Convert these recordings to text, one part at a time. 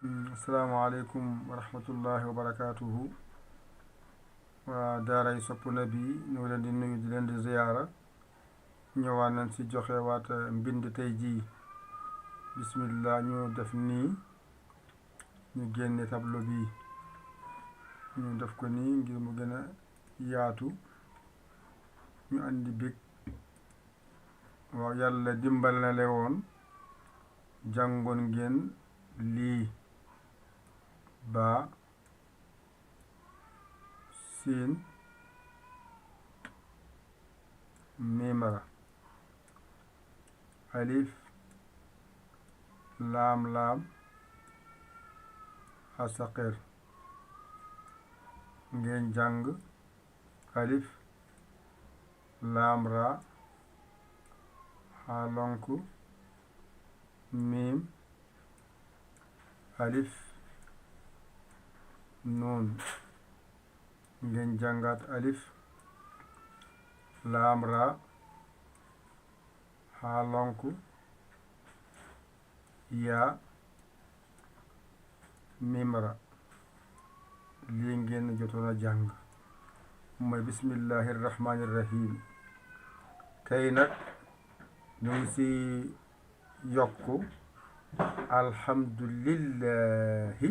asalaamaaleykum wa rahmatullahi wa barakaatuhu waa daaray Sopp Nabi ñu ngi leen di nuyu di leen di ziyaara ñëwaat nañ ci joxe waat mbind tey jii bismillah ñu def nii ñu génne tableau bi ñu def ko nii ngir mu gën a yaatu ñu andi big waaw yàlla dimbal na le woon jàngoon ngeen lii baa siin miimara alif laam asaqir ngeen jàng alif laam ra xaalonku miim alif nuun ngeen jàngaat alif laam ra xaalonku yaa mimra lii ngeen jotoon a jàng mooy bismillahi rahmaani rahim tey nag ñu ngi ci yokku alhamdulillahi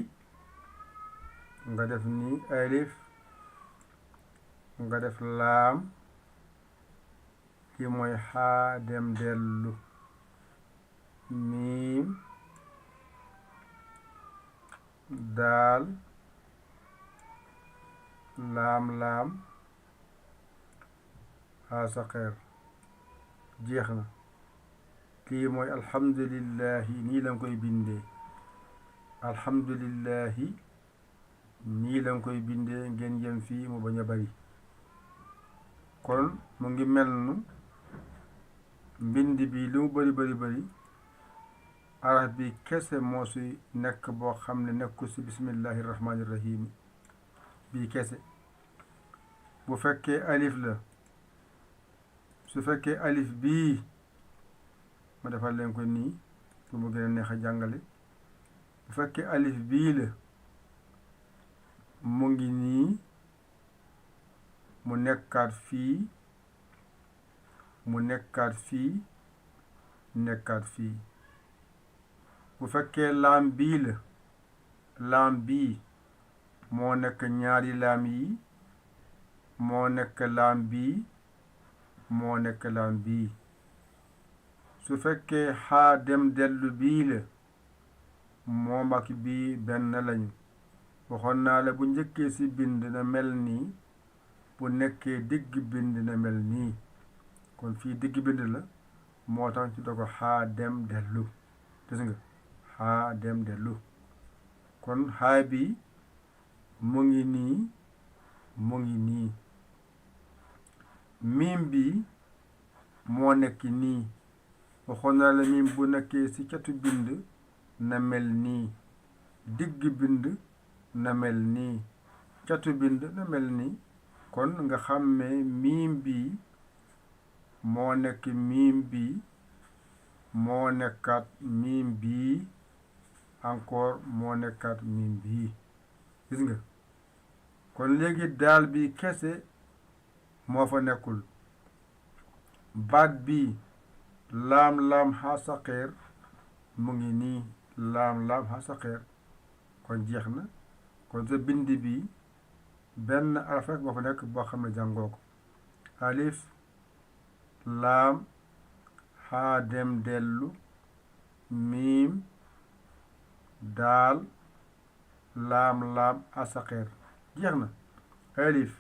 nga def ni alif nga def laam ki mooy xaa dem dellu miim daal laam xaa saqeer jeex na kii mooy alhamdulillahi nii la nga koy bindee alhamdulillahi nii la nga koy bindee ngeen yem fii mu bañ a bari kon mu ngi mel nu mbind bi li mu bari araf bi kese moo si nekk boo xam ne nekku si bismillahi rahmaani rahim bii kese bu fekkee alif la su fekkee alif bii ma defal leen ko nii pour mu gën a neex a jàngale bu fekkee alif bii la mu ngi nii mu nekkaat fii nekkaat fii bu fekkee laam bii la laam bii moo nekk ñaari laam yi moo nekk laam bii moo nekk laam bii su fekkee xaa dem dellu bii la moom ak bii benn lañu waxoon naa la bu njëkkee ci bind na mel nii bu nekkee digg bind na mel nii kon fii digg bind la moo tax ci dogo xaa dem dellu gis nga xaa dem dellu kon xaa bi mu ngi nii miim bi moo nekk nii waxoon naa la miim bu nekkee ci catu bind na mel nii digg bind na mel nii catu bind na mel nii kon nga xàmmee miim bi moo nekk miim bi moo nekkaat miim bii encore moo nekkaat miim bii gis nga kon léegi daal bi kese moo fa nekkul baat bi laam xaa saqeer mu ngi nii laam xaa saqeer kon jeex na kon sa bind bi benn araf rek moo fa nekk boo xam ne jàngoo ko alif laam xaa dem dellu miim daal laam xaa saqeer jeex na alif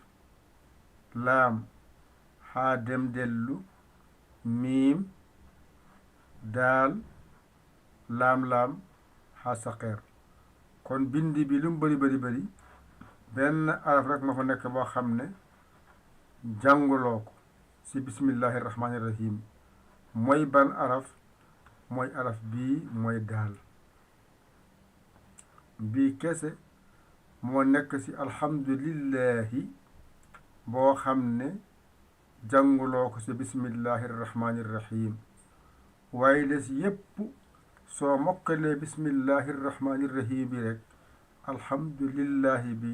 laam xaa dem dellu miim daal laam xaa saqeer kon bind bi lu mu bari benn araf rek ma fa nekk boo xam ne jànguloo ko ci bismillahi rahmaani rahim mooy ban araf mooy araf bii mooy daal bii kese moo nekk ci alhamdulillahi boo xam ne jànguloo ko ci bismillahi rahmaani rahim waaye des yépp soo mokkalee bismillahi rahmaani rahim bi rek alhamdulillahi bi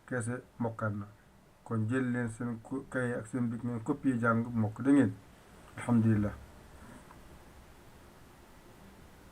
kese mokkat na kon jël leen seen kay ak seen big ngeen copier jàng mokk da ngeen alhamdulillah